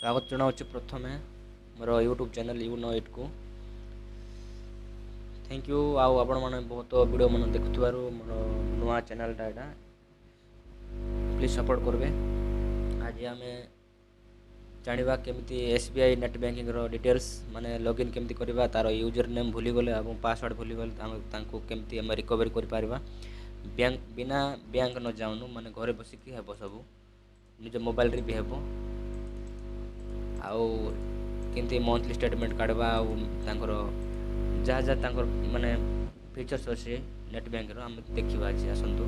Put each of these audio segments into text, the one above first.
ସ୍ୱାଗତ ଜଣାଉଛି ପ୍ରଥମେ ମୋର YouTube channel you know ଇଟ୍କୁ। Thank you. ଆଉ ଆପଣମାନେ ବହୁତ ଭିଡ଼ିଓ ମାନ ଦେଖୁଥିବାରୁ, ମୋର ନୂଆ ଚ୍ୟାନେଲ୍ଟା ଏଇଟା, ପ୍ଲିଜ୍ ସପୋର୍ଟ କରିବେ। ଆଜି ଆମେ ଜାଣିବା କେମିତି SBI net ବ୍ୟାଙ୍କିଙ୍ଗର ଡିଟେଲ୍ସ, ମାନେ ଲଗ୍ଇନ୍ କେମିତି କରିବା, ତା'ର ୟୁଜର୍ ନେମ୍ ଭୁଲିଗଲେ ଏବଂ ପାସୱାର୍ଡ଼ ଭୁଲିଗଲେ ଆମେ ତାଙ୍କୁ କେମିତି ଆମେ ରିକଭରି କରିପାରିବା। ବ୍ୟାଙ୍କ ବିନା ବ୍ୟାଙ୍କ ନ ଯାଉନୁ, ମାନେ ଘରେ ବସିକି ହେବ ସବୁ, ନିଜ ମୋବାଇଲରେ ବି ହେବ। ଆଉ କେମିତି ମନ୍ଥଲି ଷ୍ଟେଟମେଣ୍ଟ କାଢ଼ିବା ଆଉ ତାଙ୍କର ଯାହା ଯାହା ତାଙ୍କର ମାନେ ଫିଚର୍ସ ଅଛି ନେଟ୍ ବ୍ୟାଙ୍କର, ଆମେ ଦେଖିବା ଆଜି। ଆସନ୍ତୁ।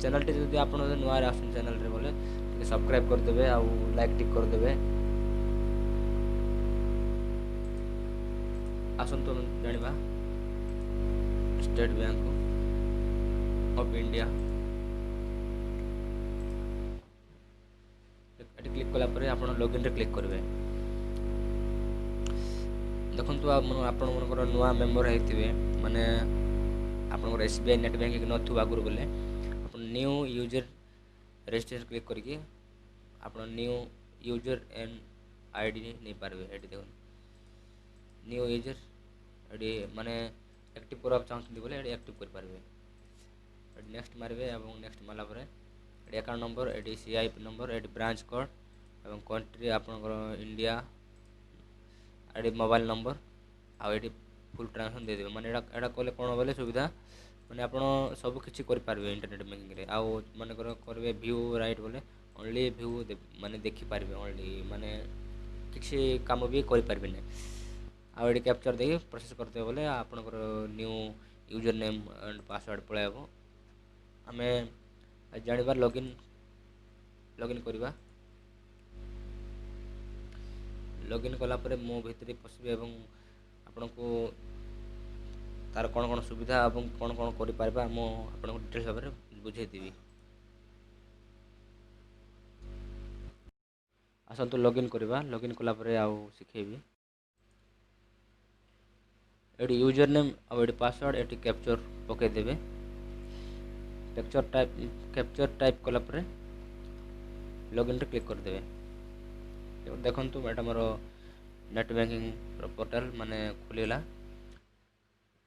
ଚ୍ୟାନେଲ୍ଟି ଯଦି ଆପଣ ନୂଆରେ ଆସୁଛନ୍ତି ଚ୍ୟାନେଲ୍ରେ ବୋଲେ ଟିକେ ସବସ୍କ୍ରାଇବ୍ କରିଦେବେ ଆଉ ଲାଇକ୍ ଟିକେ କରିଦେବେ। ଆସନ୍ତୁ ଆମେ ଜାଣିବା। ଷ୍ଟେଟ୍ ବ୍ୟାଙ୍କ ଅଫ୍ ଇଣ୍ଡିଆ ଏଠି କ୍ଲିକ୍ କଲା ପରେ ଆପଣ ଲଗ୍ଇନ୍ରେ କ୍ଲିକ୍ କରିବେ। ଦେଖନ୍ତୁ, ଆପଣମାନଙ୍କର ନୂଆ ମେମ୍ବର ହେଇଥିବେ, ମାନେ ଆପଣଙ୍କର SBI net banking ନଥିବ ଆଗରୁ ବୋଲେ ଆପଣ ନ୍ୟୁ ୟୁଜର୍ ରେଜିଷ୍ଟ୍ରେସନ୍ କ୍ଲିକ୍ କରିକି ଆପଣ ନ୍ୟୁ ୟୁଜର୍ ଆଣ୍ଡ ID ନେଇପାରିବେ। ଏଠି ଦେଖନ୍ତୁ, ନ୍ୟୁ ୟୁଜର୍ ଏଠି ମାନେ ଆକ୍ଟିଭ୍ କରିବାକୁ ଚାହୁଁଛନ୍ତି ବୋଲେ ଏଠି ଆକ୍ଟିଭ୍ କରିପାରିବେ। ଏଠି ନେକ୍ସଟ ମାରିବେ ଏବଂ ନେକ୍ସଟ ମାରିଲା ପରେ ଏଠି ଆକାଉଣ୍ଟ ନମ୍ବର, ଏଠି CIP number, ଏଠି ବ୍ରାଞ୍ଚ କୋଡ଼୍ ଏବଂ କଣ୍ଟ୍ରି ଆପଣଙ୍କର ଇଣ୍ଡିଆ, ଏଠି ମୋବାଇଲ୍ ନମ୍ବର ଆଉ ଏଠି ଫୁଲ୍ ଟ୍ରାନ୍ସକ୍ସନ୍ ଦେଇଦେବେ। ମାନେ ଏଇଟା କଲେ କ'ଣ ବୋଲେ ସୁବିଧା, ମାନେ ଆପଣ ସବୁ କିଛି କରିପାରିବେ ଇଣ୍ଟରନେଟ୍ ବ୍ୟାଙ୍କିଂରେ। ଆଉ ମନେକର କରିବେ ଭ୍ୟୁ ରାଇଟ୍ ବୋଲେ ଓନ୍ଲି ଭ୍ୟୁ ମାନେ ଦେଖିପାରିବେ ଓନ୍ଲି, ମାନେ କିଛି କାମ ବି କରିପାରିବେ ନାହିଁ। ଆଉ ଏଠି କ୍ୟାପଚର୍ ଦେଇକି ପ୍ରୋସେସ୍ କରିଦେବେ ବୋଲେ ଆପଣଙ୍କର new user name and password ପଳାଇବ। ଆମେ ଜାଣିବା, ଲଗ୍ଇନ୍ କରିବା। ଲଗ୍ଇନ୍ କଲା ପରେ ମୋ ଭିତରେ ପଶିବେ ଏବଂ ଆପଣଙ୍କୁ ତାର କ'ଣ କ'ଣ ସୁବିଧା ଏବଂ କ'ଣ କ'ଣ କରିପାରିବା ମୁଁ ଆପଣଙ୍କୁ ଡିଟେଲ୍ସ ଭାବରେ ବୁଝେଇଦେବି। ଆସନ୍ତୁ ଲଗ୍ଇନ୍ କରିବା। ଲଗ୍ଇନ୍ କଲା ପରେ ଆଉ ଶିଖେଇବି। ଏଠି ୟୁଜର୍ ନେମ୍ ଆଉ ଏଠି ପାସୱାର୍ଡ଼, ଏଠି କ୍ୟାପଚର୍ ପକାଇଦେବେ। କ୍ୟାପଚର୍ ଟାଇପ୍ କଲା ପରେ ଲଗ୍ଇନ୍ରେ କ୍ଲିକ୍ କରିଦେବେ। ଦେଖନ୍ତୁ, ଏଇଟା ମୋର ନେଟ୍ ବ୍ୟାଙ୍କିଂର ପୋର୍ଟାଲ୍ ମାନେ ଖୋଲିଗଲା।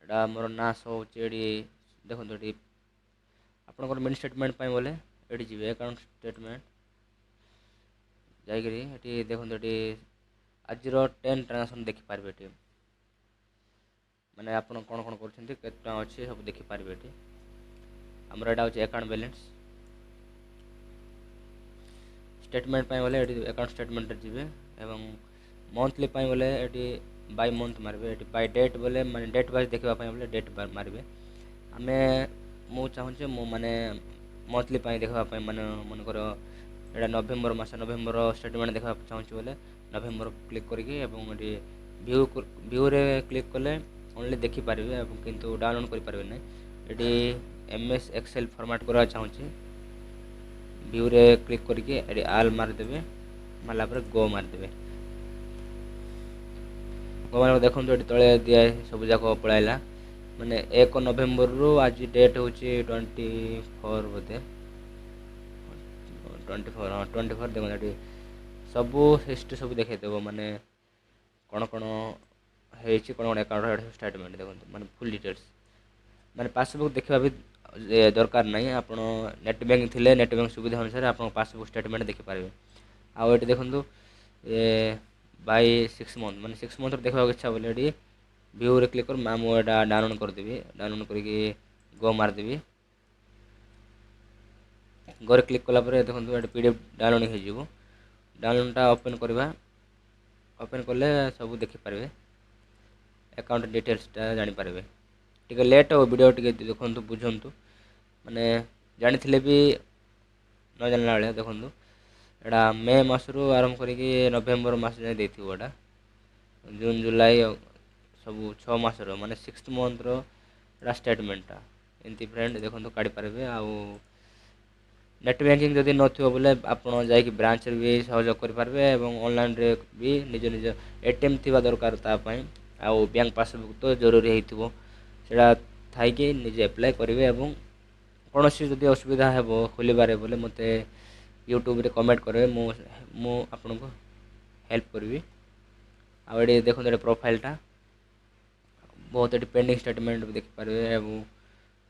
ଏଇଟା ମୋର ନାଁ ଶୋ ହେଉଛି ଏଠି। ଦେଖନ୍ତୁ, ଏଠି ଆପଣଙ୍କର ମିନି ଷ୍ଟେଟମେଣ୍ଟ ପାଇଁ ବୋଲେ ଏଠି ଯିବେ, ଆକାଉଣ୍ଟ ଷ୍ଟେଟମେଣ୍ଟ ଯାଇକରି ଏଠି ଦେଖନ୍ତୁ, ଏଠି ଆଜିର 10 ଟ୍ରାଞ୍ଜାକ୍ସନ୍ ଦେଖିପାରିବେ। ଏଠି ମାନେ ଆପଣ କ'ଣ କ'ଣ କରୁଛନ୍ତି, କେତେ ଟଙ୍କା ଅଛି, ସବୁ ଦେଖିପାରିବେ ଏଠି। ଆମର ଏଇଟା ହେଉଛି ଆକାଉଣ୍ଟ ବାଲାନ୍ସ। ଷ୍ଟେଟମେଣ୍ଟ ପାଇଁ ବୋଲେ ଏଠି ଆକାଉଣ୍ଟ ଷ୍ଟେଟମେଣ୍ଟରେ ଯିବେ ଏବଂ ମନ୍ଥଲି ପାଇଁ ବୋଲେ ଏଠି ବାଇ ମନ୍ଥ ମାରିବେ। ଏଠି ବାଇ ଡେଟ୍ ବୋଲେ ମାନେ ଡେଟ୍ ୱାଇଜ୍ ଦେଖିବା ପାଇଁ ବୋଲେ ଡେଟ୍ ମାରିବେ। ମୁଁ ଚାହୁଁଛି ମୁଁ ମାନେ ମନ୍ଥଲି ପାଇଁ ଦେଖିବା ପାଇଁ, ମାନେ ମନେକର ଏଇଟା ନଭେମ୍ବର ମାସ, ନଭେମ୍ବର ଷ୍ଟେଟମେଣ୍ଟ ଦେଖିବାକୁ ଚାହୁଁଛି ବୋଲେ ନଭେମ୍ବର କ୍ଲିକ୍ କରିକି ଏବଂ ଏଠି ଭ୍ୟୁରେ କ୍ଲିକ୍ କଲେ ଓନ୍ଲି ଦେଖିପାରିବେ ଏବଂ କିନ୍ତୁ ଡାଉନଲୋଡ଼୍ କରିପାରିବେ ନାହିଁ। ଏଠି MS Excel format କରିବାକୁ ଚାହୁଁଛି, ଭ୍ୟୁରେ କ୍ଲିକ୍ କରିକି ଏଠି ଆଲ୍ ମାରିଦେବେ। ମାରିଲା ପରେ ଗୋ ମାରିଦେବେ। ଗୋ ମାରିଲା, ଦେଖନ୍ତୁ ଏଠି ତଳେ ଦିଆ ସବୁ ଯାକ ପଳାଇଲା। ମାନେ 1 ନଭେମ୍ବରରୁ ଆଜି ଡେଟ୍ ହେଉଛି 24 ବୋଧେ, 24, ହଁ, 24। ଦେଖନ୍ତୁ, ଏଠି ସବୁ ହିଷ୍ଟ୍ରି ସବୁ ଦେଖେଇଦେବ, ମାନେ କ'ଣ କ'ଣ ହେଇଛି, କ'ଣ କ'ଣ ଆକାଉଣ୍ଟ ଷ୍ଟେଟମେଣ୍ଟ। ଦେଖନ୍ତୁ, ମାନେ ଫୁଲ୍ ଡିଟେଲ୍ସ, ମାନେ ପାସବୁକ୍ ଦେଖିବା ବି ଦରକାର ନାହିଁ। ଆପଣ ନେଟ୍ ବ୍ୟାଙ୍କିଂ ଥିଲେ ନେଟ୍ ବ୍ୟାଙ୍କ ସୁବିଧା ଅନୁସାରେ ଆପଣ ପାସବୁକ୍ ଷ୍ଟେଟମେଣ୍ଟ ଦେଖିପାରିବେ। ଆଉ ଏଠି ଦେଖନ୍ତୁ, ଏ ବାଇ 6 ମନ୍ଥ, ମାନେ 6 ମନ୍ଥର ଦେଖିବାକୁ ଇଚ୍ଛା ବୋଲେ ଏଠି ଭ୍ୟୁରେ କ୍ଲିକ୍ କରି ମୁଁ ଏଇଟା ଡାଉନଲୋଡ଼୍ କରିଦେବି। ଡାଉନଲୋଡ଼୍ କରିକି ଗୋ ମାରିଦେବି। ଗୋରେ କ୍ଲିକ୍ କଲା ପରେ ଦେଖନ୍ତୁ, ଏଠି PDF download ହେଇଯିବ। ଡାଉନଲୋଡ଼୍ଟା ଓପେନ୍ କରିବା। ଓପେନ୍ କଲେ ସବୁ ଦେଖିପାରିବେ, ଆକାଉଣ୍ଟ ଡିଟେଲ୍ସଟା ଜାଣିପାରିବେ। ଟିକେ ଲେଟ୍ ହେବ ଭିଡ଼ିଓ, ଟିକେ ଦେଖନ୍ତୁ, ବୁଝନ୍ତୁ, ମାନେ ଜାଣିଥିଲେ ବି ନ ଜାଣିଲା ଭଳିଆ। ଦେଖନ୍ତୁ, ଏଇଟା ମେ ମାସରୁ ଆରମ୍ଭ କରିକି ନଭେମ୍ବର ମାସ ଯାଏଁ ଦେଇଥିବ। ଏଇଟା ଜୁନ୍, ଜୁଲାଇ, ସବୁ 6 ମାସର, ମାନେ 6 ମନ୍ଥର ଏଇଟା ଷ୍ଟେଟମେଣ୍ଟଟା। ଏମିତି ଫ୍ରେଣ୍ଡ ଦେଖନ୍ତୁ, କାଢ଼ିପାରିବେ। ଆଉ ନେଟ୍ ବ୍ୟାଙ୍କିଂ ଯଦି ନଥିବ ବୋଲେ ଆପଣ ଯାଇକି ବ୍ରାଞ୍ଚରେ ବି ସହଯୋଗ କରିପାରିବେ ଏବଂ ଅନଲାଇନ୍ରେ ବି ନିଜ ନିଜ ATM ଥିବା ଦରକାର ତା ପାଇଁ, ଆଉ ବ୍ୟାଙ୍କ ପାସବୁକ୍ ତ ଜରୁରୀ ହେଇଥିବ। ସେଇଟା ଥାଇକି ନିଜେ ଆପ୍ଲାଏ କରିବେ ଏବଂ କୌଣସି ଯଦି ଅସୁବିଧା ହେବ ଖୋଲିବାରେ ବୋଲେ ମୋତେ ୟୁଟ୍ୟୁବରେ କମେଣ୍ଟ କରିବେ, ମୁଁ ଆପଣଙ୍କୁ ହେଲ୍ପ କରିବି। ଆଉ ଏଠି ଦେଖନ୍ତୁ, ଏଠି ପ୍ରୋଫାଇଲ୍ଟା ବହୁତ, ଏଠି ପେଣ୍ଡିଂ ଷ୍ଟେଟମେଣ୍ଟ ବି ଦେଖିପାରିବେ ଏବଂ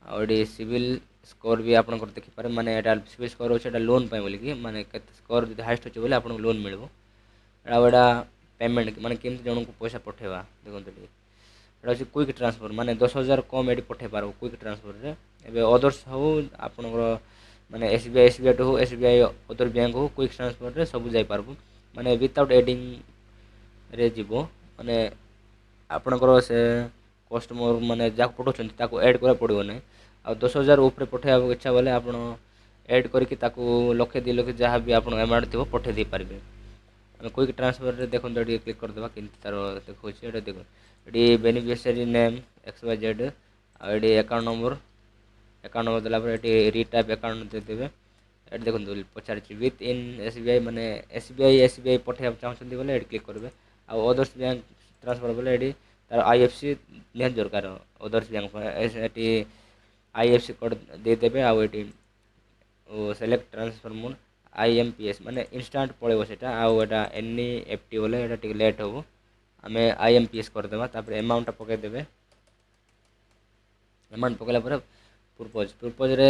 ଆଉ ଏଠି ସିବିଲ୍ ସ୍କୋର୍ ବି ଆପଣଙ୍କର ଦେଖିପାରିବେ। ମାନେ ଏଇଟା ସିବିଲ୍ ସ୍କୋର୍ ଅଛି, ଏଇଟା ଲୋନ୍ ପାଇଁ ବୋଲିକି, ମାନେ କେତେ ସ୍କୋର୍ ଯଦି ହାଏଷ୍ଟ ଅଛି ବୋଲେ ଆପଣଙ୍କୁ ଲୋନ୍ ମିଳିବ। ଆଉ ଏଇଟା ପେମେଣ୍ଟ, ମାନେ କେମିତି ଜଣଙ୍କୁ ପଇସା ପଠେଇବା। ଦେଖନ୍ତୁ, ଏଠି ଏଇଟା ହେଉଛି କୁଇକ୍ ଟ୍ରାନ୍ସଫର୍, ମାନେ 10,000 କମ୍ ଏଠି ପଠେଇ ପାରିବ କୁଇକ୍ ଟ୍ରାନ୍ସଫର୍ରେ। ଏବେ ଅଦର୍ସ ହଉ, ଆପଣଙ୍କର ମାନେ S B I, S B I ହଉ, S B I other bank ହଉ, କୁଇକ୍ ଟ୍ରାନ୍ସଫର୍ରେ ସବୁ ଯାଇପାରିବ। ମାନେ ୱିଥାଉଟ୍ ଏଡ଼ିଂରେ ଯିବ, ମାନେ ଆପଣଙ୍କର ସେ କଷ୍ଟମର୍, ମାନେ ଯାହାକୁ ପଠାଉଛନ୍ତି ତାକୁ ଆଡ଼୍ କରିବାକୁ ପଡ଼ିବ ନାହିଁ। ଆଉ 10,000 ଉପରେ ପଠାଇବାକୁ ଇଚ୍ଛା ବୋଲେ ଆପଣ ଆଡ଼୍ କରିକି ତାକୁ ଲକ୍ଷେ, 2 ଲକ୍ଷ, ଯାହା ବି ଆପଣ ଆମାଉଣ୍ଟ ଥିବ ପଠାଇ ଦେଇପାରିବେ। ଆମେ କୁଇକ୍ ଟ୍ରାନ୍ସଫର୍ରେ ଦେଖନ୍ତୁ, ଏଠି କ୍ଲିକ୍ କରିଦେବା, କେମିତି ତା'ର ଦେଖାଉଛି ଏଇଟା। ଦେଖନ୍ତୁ, ଏଠି ବେନିଫିସିଆରୀ ନେମ୍ XYZ, ଆଉ ଏଠି ଆକାଉଣ୍ଟ ନମ୍ବର। ଆକାଉଣ୍ଟ ନମ୍ବର ଦେଲା ପରେ ଏଠି ରିଟାଇପ୍ ଆକାଉଣ୍ଟ ଦେଇଦେବେ। ଏଠି ଦେଖନ୍ତୁ, ପଚାରିଛି with in S B I, ମାନେ ଏସ୍ ବି I ପଠାଇବାକୁ ଚାହୁଁଛନ୍ତି ବୋଲେ ଏଠି କ୍ଲିକ୍ କରିବେ। ଆଉ ଅଦର୍ସ ବ୍ୟାଙ୍କ ଟ୍ରାନ୍ସଫର୍ ବୋଲେ ଏଠି ତାର ଆଇଏଫ୍ଏସସି ନିହାତି ଦରକାର। ଅଦର୍ସ ବ୍ୟାଙ୍କ ଏଠି ଆଇଏଫ୍ଏସସି କୋଡ଼୍ ଦେଇଦେବେ। ଆଉ ଏଠି select transfer mode IMPS, ମାନେ ଇନଷ୍ଟାଣ୍ଟ ପଳେଇବ ସେଇଟା। ଆଉ ଏଇଟା ଏନ୍ଇଏଫ୍ଟି ବୋଲେ ଏଇଟା ଟିକେ ଲେଟ୍ ହେବ। ଆମେ ଆଇଏମ୍ପିଏସ୍ କରିଦେବା। ତାପରେ ଆମାଉଣ୍ଟଟା ପକାଇଦେବେ। ଆମାଉଣ୍ଟ ପକାଇଲା ପରେ ପର୍ପୋଜ୍, ପର୍ପୋଜ୍ରେ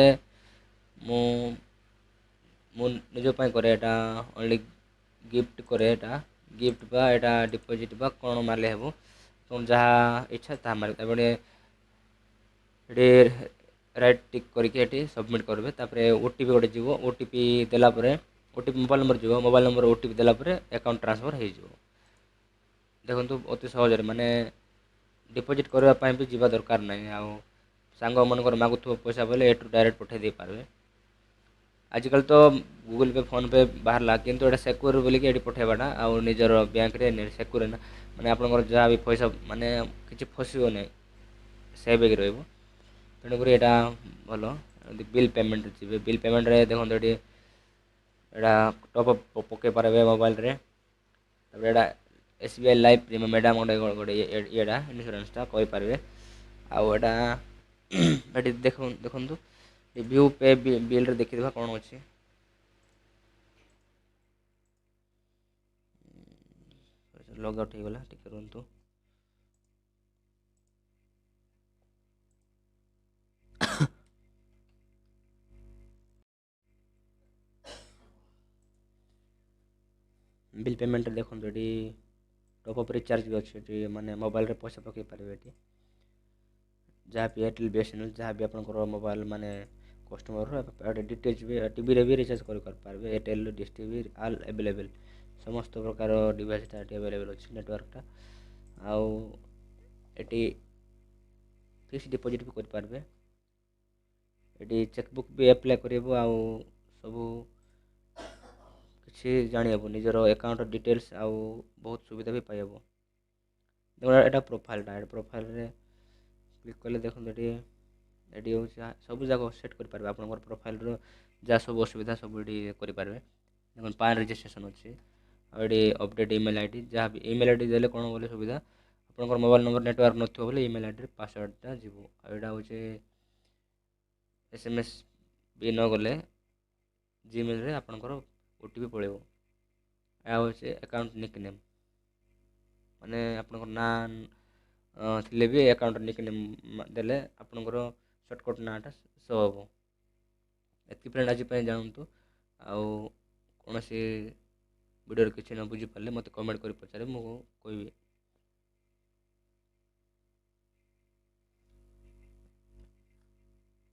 ମୁଁ ନିଜ ପାଇଁ କରେ ଏଇଟା, ଓନ୍ଲି ଗିଫ୍ଟ କରେ। ଏଇଟା ଗିଫ୍ଟ ବା ଏଇଟା ଡିପୋଜିଟ୍ ବା କ'ଣ ମାରିଲେ ହେବ, ତୁମ ଯାହା ଇଚ୍ଛା ତାହା ମାରିବେ। ତାପରେ ଏଠି ରାଇଟ୍ ଟିକ୍ କରିକି ଏଠି ସବମିଟ୍ କରିବେ। ତାପରେ ଓଟିପି ଗୋଟେ ଯିବ। ଓଟିପି ଦେଲା ପରେ ଓଟିପି ମୋବାଇଲ୍ ନମ୍ବର ଯିବ। ମୋବାଇଲ୍ ନମ୍ବର ଓଟିପି ଦେଲା ପରେ ଆକାଉଣ୍ଟ ଟ୍ରାନ୍ସଫର୍ ହେଇଯିବ। ଦେଖନ୍ତୁ, ଅତି ସହଜରେ, ମାନେ ଡିପୋଜିଟ୍ କରିବା ପାଇଁ ବି ଯିବା ଦରକାର ନାହିଁ। ଆଉ ସାଙ୍ଗମାନଙ୍କର ମାଗୁଥିବ ପଇସା ବୋଲେ ଏଠୁ ଡାଇରେକ୍ଟ ପଠାଇ ଦେଇପାରିବେ। ଆଜିକାଲି ତ ଗୁଗୁଲ୍ ପେ, ଫୋନ୍ପେ ବାହାରିଲା, କିନ୍ତୁ ଏଇଟା ସେକ୍ୟୁର ବୋଲିକି ଏଠି ପଠାଇବାଟା ଆଉ ନିଜର ବ୍ୟାଙ୍କରେ ସେକ୍ୟୁର ନା, ମାନେ ଆପଣଙ୍କର ଯାହା ବି ପଇସା, ମାନେ କିଛି ଫସିବ ନାହିଁ, ସେଭ୍ ହେଇକି ରହିବ। ତେଣୁକରି ଏଇଟା ଭଲ। ବିଲ୍ ପେମେଣ୍ଟ ଯିବେ। ବିଲ୍ ପେମେଣ୍ଟରେ ଦେଖନ୍ତୁ, ଏଠି ଏଇଟା ଟପ୍ ଅପ୍ ପକାଇ ପାରିବେ ମୋବାଇଲରେ। ତାପରେ ଏଇଟା ଏସ୍ବିଆଇ ଲାଇଫ୍ ପ୍ରିମିୟମ୍, ଏଇଟା ଗୋଟେ ଇଏଟା ଇନ୍ସୁରାନ୍ସଟା କରିପାରିବେ। ଆଉ ଏଇଟା ଏଠି ଦେଖନ୍ତୁ, ଭ୍ୟୁ ପେ ବିଲ୍ରେ ଦେଖିଦେବା କ'ଣ ଅଛି। ଲଗ୍ ଆଉଟ୍ ହେଇଗଲା, ଟିକେ ରୁହନ୍ତୁ। ବିଲ୍ ପେମେଣ୍ଟରେ ଦେଖନ୍ତୁ, ଏଠି ଟପ୍ ଅପ୍ ରିଚାର୍ଜ ବି ଅଛି ଏଠି, ମାନେ ମୋବାଇଲରେ ପଇସା ପକାଇ ପାରିବେ ଏଠି। ଯାହା ବି ଏୟାରଟେଲ୍, ବିଏସ୍ଏନ୍ଏଲ୍, ଯାହା ବି ଆପଣଙ୍କର ମୋବାଇଲ, ମାନେ କଷ୍ଟମର, ଡିଟିଏଚ୍ ବି, ଟିଭିରେ ବି ରିଚାର୍ଜ କରିପାରିବେ। Airtel, Dish TV all available, ସମସ୍ତ ପ୍ରକାର ଡିଭାଇସ୍ଟା ଏଠି ଆଭେଲେବଲ୍ ଅଛି ନେଟୱାର୍କଟା। ଆଉ ଏଠି ଫିକ୍ସ ଡିପୋଜିଟ୍ ବି କରିପାରିବେ। ଏଠି ଚେକ୍ ବୁକ୍ ବି ଆପ୍ଲାଏ କରିହେବ। ଆଉ ସବୁ କିଛି ଜାଣିହେବ, ନିଜର ଆକାଉଣ୍ଟ ଡିଟେଲ୍ସ, ଆଉ ବହୁତ ସୁବିଧା ବି ପାଇହେବ। ଦେଖନ୍ତୁ, ଏଇଟା ପ୍ରୋଫାଇଲ୍ଟା। ଏଇଟା ପ୍ରୋଫାଇଲ୍ରେ କ୍ଲିକ୍ କଲେ ଦେଖନ୍ତୁ, ଏଠି ହେଉଛି ସବୁ ଯାକ ସେଟ୍ କରିପାରିବେ। ଆପଣଙ୍କର ପ୍ରୋଫାଇଲ୍ର ଯାହା ସବୁ ଅସୁବିଧା ସବୁ ଏଠି କରିପାରିବେ। ଦେଖନ୍ତୁ, ପାନ୍ ରେଜିଷ୍ଟ୍ରେସନ୍ ଅଛି। ଆଉ ଏଠି ଅପଡ଼େଟ୍ ଇମେଲ୍ ଆଇଡି, ଯାହା ବି ଇମେଲ୍ ଆଇଡି ଦେଲେ କ'ଣ ବୋଲେ ସୁବିଧା, ଆପଣଙ୍କର ମୋବାଇଲ୍ ନମ୍ବର ନେଟୱାର୍କ ନଥିବ ବୋଲେ ଇମେଲ୍ ଆଇଡ଼ିରେ ପାସୱାର୍ଡ଼ଟା ଯିବ। ଆଉ ଏଇଟା ହେଉଛି ଏସ୍ଏମ୍ଏସ୍ ବି ନ ଗଲେ ଜିମେଲ୍ରେ ଆପଣଙ୍କର ଓଟିପି ପଳେଇବ। ଏହା ହେଉଛି ଆକାଉଣ୍ଟ ନିକ୍ ନେମ୍, ମାନେ ଆପଣଙ୍କ ନାଁ ଥିଲେ ବି ଆକାଉଣ୍ଟ ନିକ୍ ନେମ୍ ଦେଲେ ଆପଣଙ୍କର ସର୍ଟକଟ୍ ନାଁଟା ଶୋ ହେବ। ଏତିକି ଫ୍ରେଣ୍ଡ ଆଜି ପାଇଁ ଜାଣନ୍ତୁ। ଆଉ କୌଣସି ଭିଡ଼ିଓରେ କିଛି ନ ବୁଝିପାରିଲେ ମୋତେ କମେଣ୍ଟ କରି ପଚାରିବେ, ମୁଁ କହିବି।